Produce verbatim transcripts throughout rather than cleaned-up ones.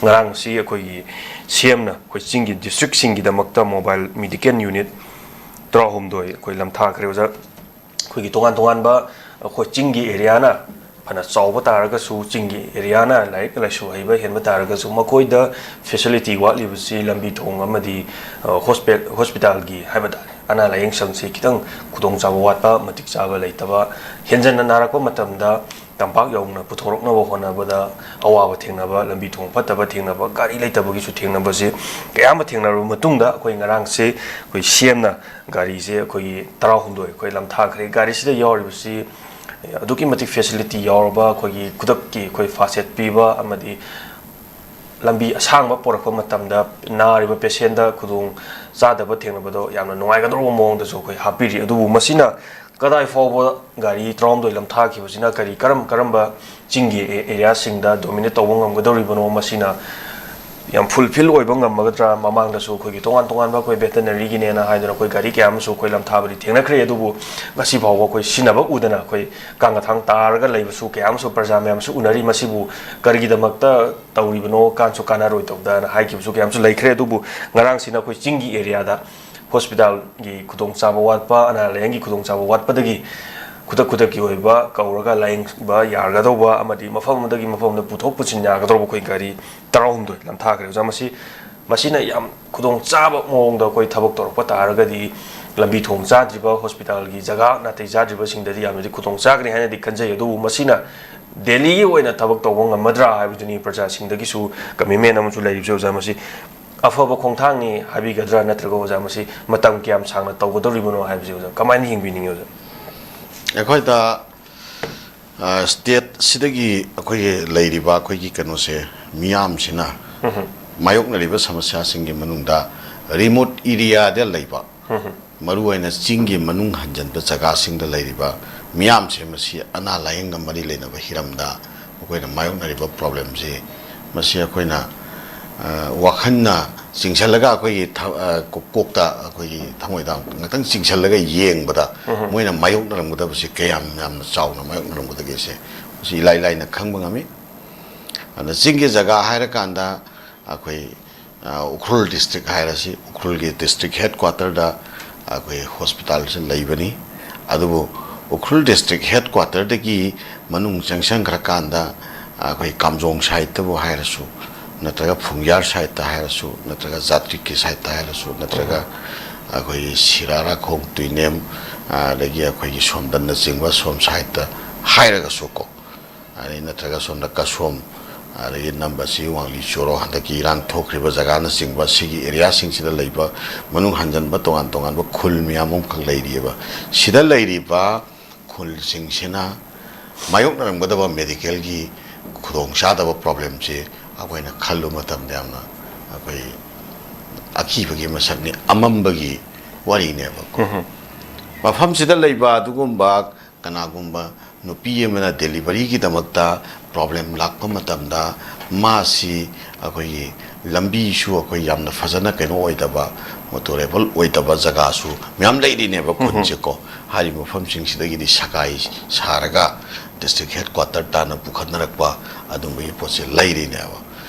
ꯉꯔꯥꯡꯁꯤ ꯑꯩꯈꯣꯏꯒꯤ ꯁꯤ ꯑꯦꯝꯅ ꯑꯩꯈꯣꯏ ꯆꯤꯡꯒꯤ ꯗꯤꯁꯇ꯭ꯔꯤꯛꯁꯤꯡꯒꯤꯗꯃꯛꯇ ꯃꯣꯕꯥꯏꯜ ꯃꯦꯗꯤꯀꯦꯜ ꯌꯨꯅꯤꯠ ꯇꯔꯥꯍꯨꯝꯗꯣꯏ ꯑꯩꯈꯣꯏ ꯂꯝꯊꯥꯈ꯭ꯔꯦ ꯑꯣꯖꯥ꯫ ꯑꯩꯈꯣꯏꯒꯤ ꯇꯣꯉꯥꯟ ꯇꯣꯉꯥꯟꯕ ꯑꯩꯈꯣꯏ ꯆꯤꯡꯒꯤ ꯑꯦꯔꯤꯌꯥꯅ ꯐꯅ ꯆꯥꯎꯕ ꯇꯥꯔꯒꯁꯨ, ꯆꯤꯡꯒꯤ ꯑꯦꯔꯤꯌꯥꯅ ꯂꯥꯏꯔꯤꯛ ꯂꯥꯏꯁꯨ ꯍꯩꯕ ꯍꯦꯟꯕ ꯇꯥꯔꯒꯁꯨ, ꯃꯈꯣꯏꯗ ꯐꯦꯁꯤꯂꯤꯇꯤ ꯋꯥꯠꯂꯤꯕꯁꯤ ꯂꯝꯕꯤ ꯊꯣꯡ ꯑꯃꯗꯤ, ꯑ, ꯍꯣꯁꯄꯦ-, ꯍꯣꯁꯄꯤꯇꯥꯜꯒꯤ ꯍꯥꯏꯕ ꯇꯥꯔꯦ, ꯑꯅꯥ ꯂꯥꯌꯦꯡ ꯁꯪꯁꯤ ꯈꯤꯇꯪ ꯈꯨꯗꯣꯡꯆꯥꯕ ꯋꯥꯠꯄ, ꯃꯇꯤꯛ ꯆꯥꯕ ꯂꯩꯇꯕ, ꯍꯦꯟꯖꯟꯅ ꯅꯥꯔꯛꯄ ꯃꯇꯝꯗ ꯇꯝꯄꯥꯛ ꯌꯧꯅ ꯄꯨꯊꯣꯔꯛꯅꯕ ꯍꯣꯠꯅꯕꯗ ꯑꯋꯥꯕ ꯊꯦꯡꯅꯕ, ꯂꯝꯕꯤ ꯊꯣꯡ ꯐꯠꯇꯕ ꯊꯦꯡꯅꯕ, ꯒꯥꯔꯤ ꯂꯩꯇꯕꯒꯤꯁꯨ ꯊꯦꯡꯅꯕꯁꯦ ꯀꯌꯥ ꯑꯃ ꯊꯦꯡꯅꯔꯕ ꯃꯇꯨꯡꯗ, ꯑꯩꯈꯣꯏ ꯉꯔꯥꯡꯁꯦ ꯑꯩꯈꯣꯏ ꯁꯤ ꯑꯦꯝꯅ ꯒꯥꯔꯤꯁꯦ ꯑꯩꯈꯣꯏꯒꯤ ꯇꯔꯥꯍꯨꯝꯗꯣꯏ ꯑꯩꯈꯣꯏ ꯂꯝꯊꯥꯈ꯭ꯔꯦ꯫ ꯒꯥꯔꯤꯁꯤꯗ ꯌꯥꯎꯔꯤꯕꯁꯤ ꯑꯗꯨꯛꯀꯤ ꯃꯇꯤꯛ ꯐꯦꯁꯤꯂꯤꯇꯤ ꯌꯥꯎꯔꯕ, ꯑꯩꯈꯣꯏꯒꯤ ꯈꯨꯗꯛꯀꯤ ꯑꯩꯈꯣꯏ ꯐꯥꯔꯁ ꯑꯦꯗ ꯄꯤꯕ ꯑꯃꯗꯤ ꯂꯝꯕꯤ ꯑꯁꯥꯡꯕ ꯄꯣꯔꯛꯄ ꯃꯇꯝꯗ ꯅꯥꯔꯤꯕ ꯄꯦꯁꯦꯟꯗ ꯈꯨꯗꯣꯡ ꯆꯥꯗꯕ ꯊꯦꯡꯅꯕꯗꯣ ꯌꯥꯝꯅ ꯅꯨꯡꯉꯥꯏꯒꯗꯧꯕ ꯃꯑꯣꯡꯗꯁꯨ ꯑꯩꯈꯣꯏ ꯍꯥꯞꯄꯤꯔꯤ꯫ ꯑꯗꯨꯕꯨ ꯃꯁꯤꯅ ꯀꯗꯥꯏ ꯐꯥꯎꯕ ꯒꯥꯔꯤ ꯇꯔꯥꯍꯨꯝꯗꯣꯏ ꯂꯝꯊꯥꯈꯤꯕꯁꯤꯅ ꯀꯔꯤ, ꯀꯔꯝ ꯀꯔꯝꯕ ꯆꯤꯡꯒꯤ ꯑꯦ-, ꯑꯦꯔꯤꯌꯥꯁꯤꯡꯗ ꯗꯣꯃꯤꯅꯦꯠ ꯇꯧꯕ ꯉꯝꯒꯗꯧꯔꯤꯕꯅꯣ, ꯃꯁꯤꯅ ꯌꯥꯝ ꯐꯨꯜꯐꯤꯜ ꯑꯣꯏꯕ ꯉꯝꯃꯒꯗ꯭ꯔꯥ? ꯃꯃꯥꯡꯗꯁꯨ ꯑꯩꯈꯣꯏꯒꯤ ꯇꯣꯉꯥꯟ ꯇꯣꯉꯥꯟꯕ ꯑꯩꯈꯣꯏ ꯚꯦꯇꯅꯔꯤꯒꯤꯅꯦꯅ ꯍꯥꯏꯗꯨꯅ ꯑꯩꯈꯣꯏ ꯒꯥꯔꯤ ꯀꯌꯥ ꯑꯃꯁꯨ ꯑꯩꯈꯣꯏ ꯂꯝꯊꯥꯕꯗꯤ ꯊꯦꯡꯅꯈ꯭ꯔꯦ꯫ ꯑꯗꯨꯕꯨ ꯉꯁꯤ ꯐꯥꯎꯕ ꯑꯩꯈꯣꯏ ꯁꯤꯖꯤꯟꯅꯕ ꯎꯗꯅ ꯑꯩꯈꯣꯏ ꯀꯥꯡ ꯑꯊꯥꯡ ꯇꯥꯔꯒ ꯂꯩꯕꯁꯨ ꯀꯌꯥ ꯑꯃꯁꯨ ꯄ꯭ꯔꯖꯥ ꯃꯌꯥꯝꯁꯨ ꯎꯅꯔꯤ꯫ ꯃꯁꯤꯕꯨ ꯀꯔꯤꯒꯤꯗꯃꯛꯇ ꯇꯧꯔꯤꯕꯅꯣ, ꯀꯥꯟꯁꯨ ꯀꯥꯟꯅꯔꯣꯏꯗꯧꯗꯅ ꯍꯥꯏꯈꯤꯕꯁꯨ ꯀꯌꯥ ꯑꯃꯁꯨ ꯂꯩꯈ꯭ꯔꯦ꯫ ꯑꯗꯨꯕꯨ ꯉꯔꯥꯡꯁꯤꯅ ꯑꯩꯈꯣꯏ ꯆꯤꯡꯒꯤ ꯑꯦꯔꯤꯌꯥꯗ ꯍꯣꯁꯄꯤꯇꯥꯜꯒꯤ ꯈꯨꯗꯣꯡꯆꯥꯕ ꯋꯥꯠꯄ, ꯑꯅꯥ ꯂꯥꯌꯦꯡꯒꯤ ꯈꯨꯗꯣꯡꯆꯥꯕ ꯋꯥꯠꯄꯗꯒꯤ ꯈꯨꯗꯛ ꯈꯨꯗꯛꯀꯤ ꯑꯣꯏꯕ ꯀꯧꯔꯒ ꯂꯥꯌꯦꯡꯕ ꯌꯥꯒꯗꯧꯕ ꯑꯃꯗꯤ ꯃꯐꯝ ꯑꯃꯗꯒꯤ ꯃꯐꯝ ꯑꯃꯗ ꯄꯨꯊꯣꯛ ꯄꯨꯁꯤꯟ ꯌꯥꯒꯗꯧꯕ ꯑꯩꯈꯣꯏ ꯒꯥꯔꯤ ꯇꯔꯥꯍꯨꯝꯗꯣꯏ ꯂꯝꯊꯥꯈ꯭ꯔꯦ ꯑꯣꯖꯥ꯫ ꯃꯁꯤ, ꯃꯁꯤꯅ ꯌꯥꯝ ꯈꯨꯗꯣꯡꯆꯥꯕ ꯃꯑꯣꯡꯗ ꯑꯩꯈꯣꯏ ꯊꯕꯛ ꯇꯧꯔꯛꯄ ꯇꯥꯔꯒꯗꯤ, ꯂꯝꯕꯤ ꯊꯣꯡ ꯆꯥꯗ꯭ꯔꯤꯕ, ꯍꯣꯁꯄꯤꯇꯥꯜꯒꯤ ꯖꯒꯥ ꯅꯥꯇꯩ ꯆꯥꯗ꯭ꯔꯤꯕꯁꯤꯡꯗꯗꯤ ꯌꯥꯝꯅꯗꯤ ꯈꯨꯗꯣꯡ ꯆꯥꯒꯅꯤ ꯍꯥꯏꯅꯗꯤ ꯈꯟꯖꯩ꯫ ꯑꯗꯨꯕꯨ ꯃꯁꯤꯅ ꯗꯦꯜꯂꯤꯒꯤ ꯑꯣꯏꯅ ꯊꯕꯛ ꯇꯧꯕ ꯉꯝꯃꯗ꯭ꯔꯥ ꯍꯥꯏꯕꯗꯨꯅꯤ ꯄ꯭ꯔꯖꯥꯁꯤꯡꯗꯒꯤꯁꯨ ꯀꯃꯤꯠꯃꯦꯟ ꯑꯃꯁꯨ ꯂꯩꯔꯤꯕꯁꯦ ꯑꯣꯖꯥ꯫ ꯃꯁꯤ ꯑꯐꯕ ꯈꯣꯡꯊꯥꯡꯅꯤ ꯍꯥꯏꯕꯤꯒꯗ꯭ꯔꯥ, ꯅꯠꯇ꯭ꯔꯒ ꯑꯣꯖꯥ, ꯃꯁꯤ ꯃꯇꯝ ꯀꯌꯥꯝ ꯁꯥꯡꯅ ꯇꯧꯒꯗꯧꯔꯤꯕꯅꯣ ꯍꯥꯏꯕꯁꯦ ꯑꯣꯖꯥ, ꯀꯃꯥꯏꯅ ꯌꯦꯡꯕꯤꯅꯤꯡꯉꯤ ꯑꯣꯖꯥ? ꯑꯩꯈꯣꯏꯗ, ꯑ, ꯁ꯭ꯇꯦꯠꯁꯤꯗꯒꯤ ꯑꯩꯈꯣꯏꯒꯤ ꯂꯩꯔꯤꯕ ꯑꯩꯈꯣꯏꯒꯤ ꯀꯩꯅꯣꯁꯦ, ꯃꯤꯌꯥꯝꯁꯤꯅ ꯎꯝ ꯍꯝ꯫ ꯃꯥꯌꯣꯛꯅꯔꯤꯕ ꯁꯃꯁ꯭ꯌꯥꯁꯤꯡꯒꯤ ꯃꯅꯨꯡꯗ ꯔꯤꯃꯣꯠ ꯑꯦꯔꯤꯌꯥꯗ ꯂꯩꯕ, ꯎꯝ ꯍꯝ꯫ ꯃꯔꯨꯑꯣꯏꯅ ꯆꯤꯡꯒꯤ ꯃꯅꯨꯡ ꯍꯟꯖꯤꯟꯕ ꯖꯒꯥꯁꯤꯡꯗ ꯂꯩꯔꯤꯕ ꯃꯤꯌꯥꯝꯁꯦ, ꯃꯁꯤ ꯑꯅꯥ ꯂꯥꯌꯦꯡꯒ ꯃꯔꯤ ꯂꯩꯅꯕ ꯍꯤꯔꯝꯗ ꯃꯈꯣꯏꯅ ꯃꯥꯌꯣꯛꯅꯔꯤꯕ ꯄ꯭ꯔꯣꯕ꯭ꯂꯦꯝꯁꯤ, ꯃꯁꯤ ꯑꯩꯈꯣꯏꯅ, ꯑ, ꯋꯥꯈꯜꯅ ꯆꯤꯡꯁꯤꯜꯂꯒ ꯑꯩꯈꯣꯏꯒꯤ ꯊ-, ꯑ, ꯀꯣ-, ꯀꯣꯛꯇ ꯑꯩꯈꯣꯏꯒꯤ ꯊꯃꯣꯏꯗ ꯉꯥꯛꯇꯪ ꯆꯤꯡꯁꯤꯜꯂꯒ ꯌꯦꯡꯕꯗ, ꯎꯝ ꯍꯝ꯫ ꯃꯣꯏꯅ ꯃꯥꯌꯣꯛꯅꯔꯝꯒꯗꯕꯁꯤ ꯀꯌꯥꯝ ꯌꯥꯝꯅ ꯆꯥꯎꯅ ꯃꯥꯌꯣꯛꯅꯔꯝꯒꯗꯒꯦꯁꯦ ꯃꯁꯤ ꯏꯂꯥꯏ ꯂꯥꯏꯅ ꯈꯪꯕ ꯉꯝꯃꯤ꯫ ꯑꯗ ꯆꯤꯡꯒꯤ ꯖꯒꯥ ꯍꯥꯏꯔꯀꯥꯟꯗ ꯑꯩꯈꯣꯏ, ꯑ, ꯎꯈ꯭ꯔꯨꯜ ꯗꯤꯁꯇ꯭ꯔꯤꯛ ꯍꯥꯏꯔꯁꯤ, ꯎꯈ꯭ꯔꯨꯜꯒꯤ ꯗꯤꯁꯇ꯭ꯔꯤꯛ ꯍꯦꯗ ꯀ꯭ꯋꯥꯇꯔꯗ ꯑꯩꯈꯣꯏ ꯍꯣꯁꯄꯤꯇꯥꯜꯁꯤ ꯂꯩꯕꯅꯤ꯫ ꯑꯗꯨꯕꯨ ꯎꯈ꯭ꯔꯨꯜ ꯗꯤꯁꯇ꯭ꯔꯤꯛ ꯍꯦꯗ ꯀ꯭ꯋꯥꯇꯔꯗꯒꯤ ꯃꯅꯨꯡ ꯆꯪꯁꯟꯈ꯭ꯔꯀꯥꯟꯗ ꯑꯩꯈꯣꯏ ꯀꯥꯝꯖꯣꯡ ꯁꯥꯏꯠꯇꯕꯨ ꯍꯥꯏꯔꯁꯨ, ꯅꯠꯇ꯭ꯔꯒ ꯐꯨꯡꯌꯥꯔ ꯁꯥꯏꯠꯇ ꯍꯥꯏꯔꯁꯨ, ꯅꯠꯇ꯭ꯔꯒ ꯖꯥꯇ꯭ꯔꯤꯛꯀꯤ ꯁꯥꯏꯠꯇ ꯍꯥꯏꯔꯁꯨ, ꯅꯠꯇ꯭ꯔꯒ ꯑꯩꯈꯣꯏꯒꯤ ꯁꯤꯔꯥꯔꯥꯈꯣꯡ, ꯇꯨꯏꯅꯦꯝ, ꯑꯗꯒꯤ ꯑꯩꯈꯣꯏꯒꯤ ꯁꯣꯝꯗꯟꯅꯆꯤꯡꯕ ꯁꯣꯝ ꯁꯥꯏꯠꯇ ꯍꯥꯏꯔꯒꯁꯨꯀꯣ, ꯑꯗꯩ ꯅꯠꯇ꯭ꯔꯒ ꯁꯣꯝꯗ ꯀꯁꯣꯝ, ꯑꯗꯒꯤ ꯅꯝꯕꯁꯤ ꯋꯥꯡꯂꯤ ꯆꯣꯔꯣ, ꯍꯟꯗꯛꯀꯤ ꯏꯔꯥꯡ ꯊꯣꯛꯈ꯭ꯔꯤꯕ ꯖꯒꯥꯅꯆꯤꯡꯕ ꯁꯤꯒꯤ ꯑꯦꯔꯤꯌꯥꯁꯤꯡꯁꯤꯗ ꯂꯩꯕ ꯃꯅꯨꯡ ꯍꯟꯖꯟꯕ ꯇꯣꯉꯥꯟ ꯇꯣꯉꯥꯟꯕ ꯈꯨꯜ ꯃꯌꯥꯝ ꯑꯃꯈꯛ ꯂꯩꯔꯤꯑꯕ꯫ ꯁꯤꯗ ꯂꯩꯔꯤꯕ ꯈꯨꯜꯁꯤꯡꯁꯤꯅ ꯃꯥꯌꯣꯛꯅꯔꯝꯒꯗꯕ ꯃꯦꯗꯤꯀꯦꯜꯒꯤ ꯈꯨꯗꯣꯡꯆꯥꯗꯕ ꯄ꯭ꯔꯣꯕ꯭ꯂꯦꯝꯁꯤ ꯑꯩꯈꯣꯏꯅ ꯈꯜꯂꯨꯕ ꯃꯇꯝꯗ ꯌꯥꯝꯅ ꯑꯩꯈꯣꯏ ꯑꯀꯤꯕꯒꯤ ꯃꯁꯛꯅꯤ, ꯑꯃꯝꯕꯒꯤ ꯋꯥꯔꯤꯅꯦꯕꯀꯣ꯫ ꯃꯐꯝꯁꯤꯗ ꯂꯩꯕ ꯑꯗꯨꯒꯨꯝꯕ ꯀꯅꯥꯒꯨꯝꯕ ꯅꯨꯄꯤ ꯑꯃꯅ ꯗꯦꯂꯤꯚꯔꯤꯒꯤꯗꯃꯛꯇ ꯄ꯭ꯔꯣꯕ꯭ꯂꯦꯝ ꯂꯥꯛꯄ ꯃꯇꯝꯗ ꯃꯥꯁꯤ ꯑꯩꯈꯣꯏꯒꯤ ꯂꯝꯕꯤꯁꯨ ꯑꯩꯈꯣꯏ ꯌꯥꯝꯅ ꯐꯖꯅ ꯀꯩꯅꯣ ꯑꯣꯏꯗꯕ, ꯃꯣꯇꯣꯔꯦꯕꯜ ꯑꯣꯏꯗꯕ ꯖꯒꯥꯁꯨ ꯃꯌꯥꯝ ꯂꯩꯔꯤꯅꯦꯕ ꯈꯨꯟꯁꯦꯀꯣ꯫ ꯍꯥꯏꯔꯤꯕ ꯃꯐꯝꯁꯤꯡꯁꯤꯗꯒꯤꯗꯤ ꯁꯒꯥꯏ ꯁꯥꯔꯒ ꯗꯤꯁꯇ꯭ꯔꯤꯛ ꯍꯦꯗ ꯀ꯭ꯋꯥꯇꯔ ꯇꯥꯟꯅ ꯄꯨꯈꯠꯅꯔꯛꯄ ꯑꯗꯨꯝꯕꯒꯤ ꯄꯣꯠꯁꯦ ꯂꯩꯔꯤꯅꯦꯕ꯫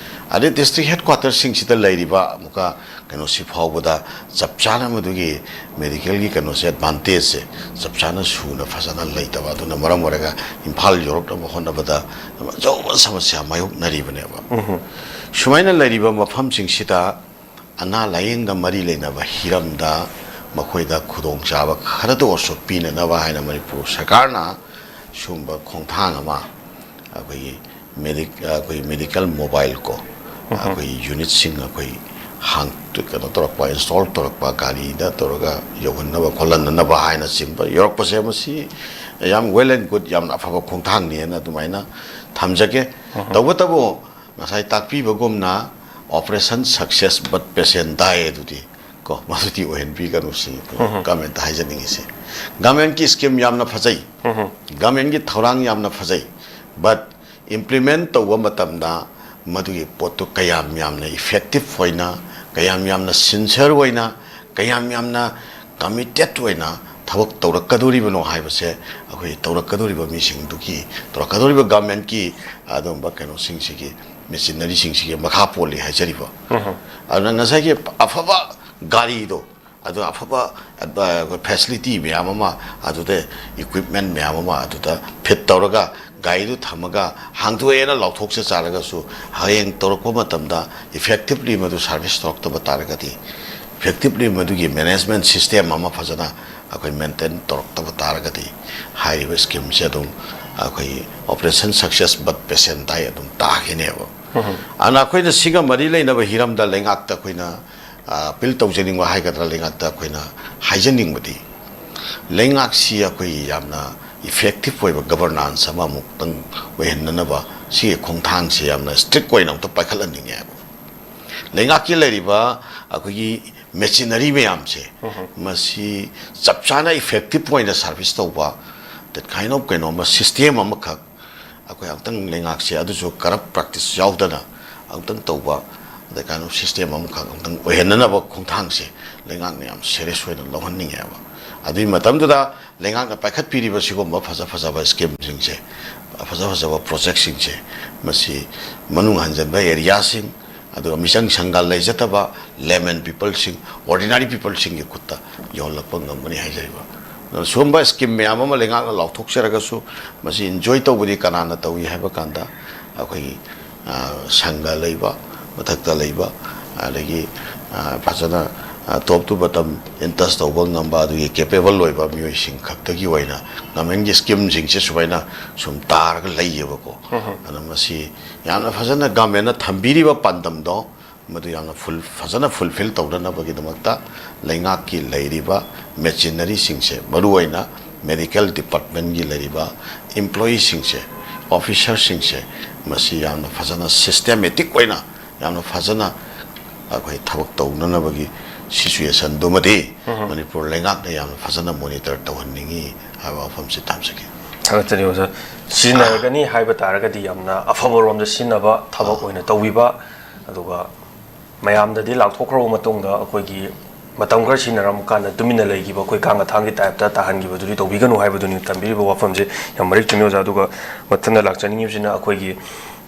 ꯑꯗꯩ ꯗꯤꯁꯇ꯭ꯔꯤꯛ ꯍꯦꯗ ꯀ꯭ꯋꯥꯇꯔꯁꯤꯡꯁꯤꯗ ꯂꯩꯔꯤꯕ ꯑꯃꯨꯛꯀ ꯀꯩꯅꯣꯁꯤ ꯐꯥꯎꯕꯗ ꯆꯞ ꯆꯥꯅ ꯃꯗꯨꯒꯤ ꯃꯦꯗꯤꯀꯦꯜꯒꯤ ꯀꯩꯅꯣꯁꯦ, ꯑꯦꯗꯚꯥꯟꯇꯦꯖꯁꯦ ꯆꯞ ꯆꯥꯅ ꯁꯨꯅ ꯐꯖꯅ ꯂꯩꯇꯕ ꯑꯗꯨꯅ ꯃꯔꯝ ꯑꯣꯏꯔꯒ ꯏꯝꯐꯥꯜ ꯌꯧꯔꯛꯅꯕ ꯍꯣꯠꯅꯕꯗ ꯑꯆꯧꯕ ꯁꯃꯁ꯭ꯌꯥ ꯃꯥꯌꯣꯛꯅꯔꯤꯕꯅꯦꯕ꯫ ꯁꯨꯃꯥꯏꯅ ꯂꯩꯔꯤꯕ ꯃꯐꯝꯁꯤꯡꯁꯤꯗ ꯑꯅꯥ ꯂꯥꯌꯦꯡꯒ ꯃꯔꯤ ꯂꯩꯅꯕ ꯍꯤꯔꯝꯗ ꯃꯈꯣꯏꯗ ꯈꯨꯗꯣꯡꯆꯥꯕ ꯈꯔꯇ ꯑꯣꯏꯔꯁꯨ ꯄꯤꯅꯅꯕ ꯍꯥꯏꯅ ꯃꯅꯤꯄꯨꯔ ꯁꯔꯀꯥꯔꯅ ꯁꯨꯝꯕ ꯈꯣꯡꯊꯥꯡ ꯑꯃ ꯑꯩꯈꯣꯏꯒꯤ ꯃꯦꯗꯤꯛ-, ꯑꯩꯈꯣꯏ ꯃꯦꯗꯤꯀꯦꯜ ꯃꯣꯕꯥꯏꯜ ꯀꯣ, ꯑꯩꯈꯣꯏ ꯌꯨꯅꯤꯠꯁꯤꯡ ꯑꯩꯈꯣꯏ ꯍꯥꯡ-, ꯀꯩꯅꯣ ꯇꯧꯔꯛꯄ, ꯏꯟꯁꯇꯣꯜ ꯇꯧꯔꯛꯄ, ꯒꯥꯔꯤꯗ ꯇꯧꯔꯒ ꯌꯧꯍꯟꯅꯕ ꯈꯣꯠꯍꯟꯅꯕ ꯍꯥꯏꯅꯆꯤꯡꯕ ꯌꯧꯔꯛꯄꯁꯦ, ꯃꯁꯤ ꯌꯥꯝ well and good, ꯌꯥꯝꯅ ꯑꯐꯕ ꯈꯣꯡꯊꯥꯡꯅꯦꯅ ꯑꯗꯨꯃꯥꯏꯅ ꯊꯝꯖꯒꯦ꯫ ꯇꯧꯕꯇꯕꯨ ꯉꯁꯥꯏ ꯇꯥꯛꯄꯤꯕꯒꯨꯝꯅ operation success but patient die ꯑꯗꯨꯗꯤ ꯀꯣ, ꯃꯗꯨꯗꯤ ꯑꯣꯏꯍꯟꯕꯤꯒꯅꯨ ꯁꯤꯅꯤ ꯒꯚꯔꯟꯃꯦꯟꯠꯇ ꯍꯥꯏꯖꯅꯤꯡꯉꯤꯁꯦ꯫ ꯒꯚꯔꯟꯃꯦꯟꯠꯀꯤ ꯁ꯭ꯀꯤꯝ ꯌꯥꯝꯅ ꯐꯖꯩ, ꯒꯚꯔꯟꯃꯦꯟꯠꯀꯤ ꯊꯧꯔꯥꯡ ꯌꯥꯝꯅ ꯐꯖꯩ, but implement ꯇꯧꯕ ꯃꯇꯝꯗ ꯃꯗꯨꯒꯤ ꯄꯣꯠꯇꯨ ꯀꯌꯥꯝ ꯌꯥꯝꯅ effective ꯑꯣꯏꯅ, ꯀꯌꯥꯝ ꯌꯥꯝꯅ sincere ꯑꯣꯏꯅ, ꯀꯌꯥꯝ ꯌꯥꯝꯅ committed ꯑꯣꯏꯅ ꯊꯕꯛ ꯇꯧꯔꯛꯀꯗꯧꯔꯤꯕꯅꯣ ꯍꯥꯏꯕꯁꯦ ꯑꯩꯈꯣꯏ ꯇꯧꯔꯛꯀꯗꯧꯔꯤꯕ ꯃꯤꯁꯤꯡꯗꯨꯒꯤ, ꯇꯧꯔꯛꯀꯗꯧꯔꯤꯕ ꯒꯚꯔꯟꯃꯦꯟꯠꯀꯤ ꯑꯗꯨꯒꯨꯝꯕ ꯀꯩꯅꯣꯁꯤꯡꯁꯤꯒꯤ, ꯃꯦꯆꯤꯅꯔꯤꯁꯤꯡꯁꯤꯒꯤ ꯃꯈꯥ ꯄꯣꯜꯂꯤ ꯍꯥꯏꯖꯔꯤꯕ꯫ ꯑꯗꯨꯅ ꯉꯁꯥꯏꯒꯤ ꯑꯐꯕ ꯒꯥꯔꯤꯗꯣ, ꯑꯗꯨ ꯑꯐꯕ ꯐꯦꯁꯤꯂꯤꯇꯤ ꯃꯌꯥꯝ ꯑꯃ, ꯑꯗꯨꯗ ꯏꯀ꯭ꯋꯤꯞꯃꯦꯟ ꯃꯌꯥꯝ ꯑꯃ ꯑꯗꯨꯗ ꯐꯤꯠ ꯇꯧꯔꯒ, ꯒꯥꯔꯤꯗꯨ ꯊꯝꯃꯒ ꯍꯥꯡꯗꯣꯛꯑꯦꯅ ꯂꯥꯎꯊꯣꯛꯆ ꯆꯥꯔꯒꯁꯨ, ꯍꯌꯦꯡ ꯇꯧꯔꯛꯄ ꯃꯇꯝꯗ ꯏꯐꯦꯛꯇꯤꯕꯂꯤ ꯃꯗꯨ ꯁꯥꯔꯚꯤꯁ ꯇꯧꯔꯛꯇꯕ ꯇꯥꯔꯒꯗꯤ, ꯏꯐꯦꯛꯇꯤꯕꯂꯤ ꯃꯗꯨꯒꯤ ꯃꯦꯅꯦꯖꯃꯦꯟꯠ ꯁꯤꯁꯇꯦꯝ ꯑꯃ ꯐꯖꯅ ꯑꯩꯈꯣꯏ ꯃꯦꯟꯇꯦꯟ ꯇꯧꯔꯛꯇꯕ ꯇꯥꯔꯒꯗꯤ, ꯍꯥꯏꯔꯤꯕ ꯁ꯭ꯀꯤꯝꯁꯦ ꯑꯗꯨꯝ ꯑꯩꯈꯣꯏ operation success but patient die ꯑꯗꯨꯝ ꯇꯥꯈꯤꯅꯦꯕ꯫ ꯑꯗꯨꯅ ꯑꯩꯈꯣꯏꯅ ꯁꯤꯒ ꯃꯔꯤ ꯂꯩꯅꯕ ꯍꯤꯔꯝꯗ ꯂꯩꯉꯥꯛꯇ ꯑꯩꯈꯣꯏꯅ ꯑꯄꯤꯜ ꯇꯧꯖꯅꯤꯡꯕ ꯍꯥꯏꯒꯗ꯭ꯔꯥ, ꯂꯩꯉꯥꯛꯇ ꯑꯩꯈꯣꯏꯅ ꯍꯥꯏꯖꯅꯤꯡꯕꯗꯤ, ꯂꯩꯉꯥꯛꯁꯤ ꯑꯩꯈꯣꯏ ꯌꯥꯝꯅ ꯏꯐꯦꯛꯇꯤꯚ ꯑꯣꯏꯕ ꯒꯕꯔꯅꯥꯟꯁ ꯑꯃ ꯑꯃꯨꯛꯇꯪ ꯑꯣꯏꯍꯟꯅꯅꯕ ꯁꯤꯒꯤ ꯈꯣꯡꯊꯥꯡꯁꯤ ꯌꯥꯝꯅ ꯏꯁꯇ꯭ꯔꯤꯛ ꯑꯣꯏꯅ ꯑꯃꯨꯛꯇ ꯄꯥꯏꯈꯠꯍꯟꯅꯤꯡꯉꯦ ꯍꯥꯏꯕ꯫ ꯂꯩꯉꯥꯛꯀꯤ ꯂꯩꯔꯤꯕ ꯑꯩꯈꯣꯏꯒꯤ ꯃꯦꯆꯤꯅꯔꯤ ꯃꯌꯥꯝꯁꯦ, ꯃꯁꯤ ꯆꯞ ꯆꯥꯅ ꯏꯐꯦꯛꯇꯤꯚ ꯑꯣꯏꯅ ꯁꯥꯔꯚꯤꯁ ꯇꯧꯕ, that kind of ꯀꯩꯅꯣꯝꯃ ꯁꯤꯁꯇꯦꯝ ꯑꯃꯈꯛ ꯑꯩꯈꯣꯏ ꯑꯃꯨꯛꯇꯪ ꯂꯩꯉꯥꯛꯁꯦ, ꯑꯗꯨꯁꯨ ꯀꯔꯞ ꯄ꯭ꯔꯦꯛꯇꯤꯁ ꯌꯥꯎꯗꯅ ꯑꯃꯨꯛꯇꯪ ꯇꯧꯕ, that kind of ꯁꯤꯁꯇꯦꯝ ꯑꯃꯈꯛ ꯑꯃꯨꯛꯇꯪ ꯑꯣꯏꯍꯟꯅꯅꯕ ꯈꯣꯡꯊꯥꯡꯁꯦ ꯂꯩꯉꯥꯛꯅ ꯌꯥꯝ ꯁꯦꯔꯤꯌꯁ ꯑꯣꯏꯅ ꯂꯧꯍꯟꯅꯤꯡꯉꯦꯕ꯫ ꯑꯗꯨꯒꯤ ꯃꯇꯝꯗꯨꯗ ꯂꯩꯉꯥꯛꯅ ꯄꯥꯏꯈꯠꯄꯤꯔꯤꯕ ꯁꯤꯒꯨꯝꯕ ꯐꯖ ꯐꯖꯕ ꯁ꯭ꯀꯤꯝꯁꯤꯡꯁꯦ, ꯐꯖ ꯐꯖꯕ ꯄ꯭ꯔꯣꯖꯦꯛꯁꯤꯡꯁꯦ, ꯃꯁꯤ ꯃꯅꯨꯡ ꯍꯟꯖꯟꯕ ꯑꯦꯔꯤꯌꯥꯁꯤꯡ, ꯑꯗꯨꯒ ꯃꯤꯆꯪ ꯁꯪꯒꯥ ꯂꯩꯖꯗꯕ ꯂꯦꯃꯦꯟ ꯄꯤꯄꯜꯁꯤꯡ, ꯑꯣꯔꯗꯤꯅꯔꯤ ꯄꯤꯄꯜꯁꯤꯡꯒꯤ ꯈꯨꯠꯇ ꯌꯧꯍꯜꯂꯛꯄ ꯉꯝꯒꯅꯤ ꯍꯥꯏꯖꯔꯤꯕ꯫ ꯑꯗꯨꯅ ꯁꯤꯒꯨꯝꯕ ꯁ꯭ꯀꯤꯝ ꯃꯌꯥꯝ ꯑꯃ ꯂꯩꯉꯥꯛꯅ ꯂꯥꯎꯊꯣꯛꯆꯔꯒꯁꯨ, ꯃꯁꯤ ꯏꯟꯖꯣꯏ ꯇꯧꯕꯗꯤ ꯀꯅꯥꯅ ꯇꯧꯏ ꯍꯥꯏꯕ ꯀꯥꯟꯗ, ꯑꯩꯈꯣꯏꯒꯤ, ꯑ, ꯁꯪꯒ ꯂꯩꯕ, ꯃꯊꯛꯇ ꯂꯩꯕ, ꯑꯗꯒꯤ, ꯑ, ꯐꯖꯅ, ꯑ, top to bottom in touch ꯇꯧꯕ ꯉꯝꯕ, ꯑꯗꯨꯒꯤ ꯀꯦꯄꯦꯕꯜ ꯑꯣꯏꯕ ꯃꯤꯑꯣꯏꯁꯤꯡ ꯈꯛꯇꯒꯤ ꯑꯣꯏꯅ ꯒꯚꯔꯟꯃꯦꯟꯠꯀꯤ ꯁ꯭ꯀꯤꯝꯁꯤꯡꯁꯦ ꯁꯨꯃꯥꯏꯅ ꯁꯨꯝ ꯇꯥꯔꯒ ꯂꯩꯌꯦꯕꯀꯣ꯫ ꯑꯗꯨꯅ ꯃꯁꯤ ꯌꯥꯝꯅ ꯐꯖꯅ ꯒꯚꯔꯟꯃꯦꯟꯠꯅ ꯊꯝꯕꯤꯔꯤꯕ ꯄꯥꯟꯗꯝꯗꯣ ꯃꯗꯨ ꯌꯥꯝꯅ ꯐꯨꯜ-, ꯐꯖꯅ ꯐꯨꯜꯐꯤꯜ ꯇꯧꯅꯅꯕꯒꯤꯗꯃꯛꯇ ꯂꯩꯉꯥꯛꯀꯤ ꯂꯩꯔꯤꯕ ꯃꯦꯆꯤꯅꯔꯤꯁꯤꯡꯁꯦ, ꯃꯔꯨꯑꯣꯏꯅ ꯃꯦꯗꯤꯀꯦꯜ ꯗꯤꯄꯥꯔꯠꯃꯦꯟꯠꯀꯤ ꯂꯩꯔꯤꯕ ꯏꯝꯄ꯭ꯂꯣꯌꯤꯁꯤꯡꯁꯦ, ꯑꯣꯐꯤꯁꯔꯁꯤꯡꯁꯦ, ꯃꯁꯤ ꯌꯥꯝꯅ ꯐꯖꯅ ꯁꯤꯁꯇꯦꯃꯦꯇꯤꯛ ꯑꯣꯏꯅ, ꯌꯥꯝꯅ ꯐꯖꯅ ꯑꯩꯈꯣꯏ ꯊꯕꯛ ꯇꯧꯅꯅꯕꯒꯤ ꯁꯤꯆꯨꯋꯦꯁꯟꯗꯨꯃꯗꯤ ꯃꯅꯤꯄꯨꯔ ꯂꯩꯉꯥꯛꯅ ꯌꯥꯝꯅ ꯐꯖꯅ ꯃꯣꯅꯤꯇꯔ ꯇꯧꯍꯟꯅꯤꯡꯏ ꯍꯥꯏꯕ ꯋꯥꯐꯝꯁꯤ ꯊꯝꯖꯒꯦ꯫ ꯊꯥꯒꯠꯆꯔꯤ ꯑꯣꯖꯥ꯫ ꯁꯤꯖꯤꯟꯅꯔꯒꯅꯤ ꯍꯥꯏꯕ ꯇꯥꯔꯒꯗꯤ ꯌꯥꯝꯅ ꯑꯐꯕꯔꯣꯝꯗ ꯁꯤꯖꯤꯟꯅꯕ ꯊꯕꯛ ꯑꯣꯏꯅ ꯇꯧꯕꯤꯕ, ꯑꯗꯨꯒ ꯃꯌꯥꯝꯗꯗꯤ ꯂꯥꯎꯊꯣꯛꯈ꯭ꯔꯕ ꯃꯇꯨꯡꯗ ꯑꯩꯈꯣꯏꯒꯤ ꯃꯇꯝ ꯈꯔ ꯁꯤꯖꯤꯟꯅꯔꯝꯃꯀꯥꯟꯗ ꯇꯨꯃꯤꯟꯅ ꯂꯩꯈꯤꯕ ꯑꯩꯈꯣꯏ ꯀꯥꯡ ꯑꯊꯥꯡꯒꯤ ꯇꯥꯏꯞꯇ ꯇꯥꯍꯟꯈꯤꯕꯗꯨꯗꯤ ꯇꯧꯕꯤꯒꯅꯨ ꯍꯥꯏꯕꯗꯨꯅꯤ ꯊꯝꯕꯤꯔꯤꯕ ꯋꯥꯐꯝꯁꯦ꯫ ꯌꯥꯝ ꯃꯔꯤꯛ ꯆꯨꯝꯃꯤ ꯑꯣꯖꯥ꯫ ꯑꯗꯨꯒ ꯃꯊꯪꯗ ꯂꯥꯛꯆꯅꯤꯡꯉꯤꯕꯁꯤꯅ ꯑꯩꯈꯣꯏꯒꯤ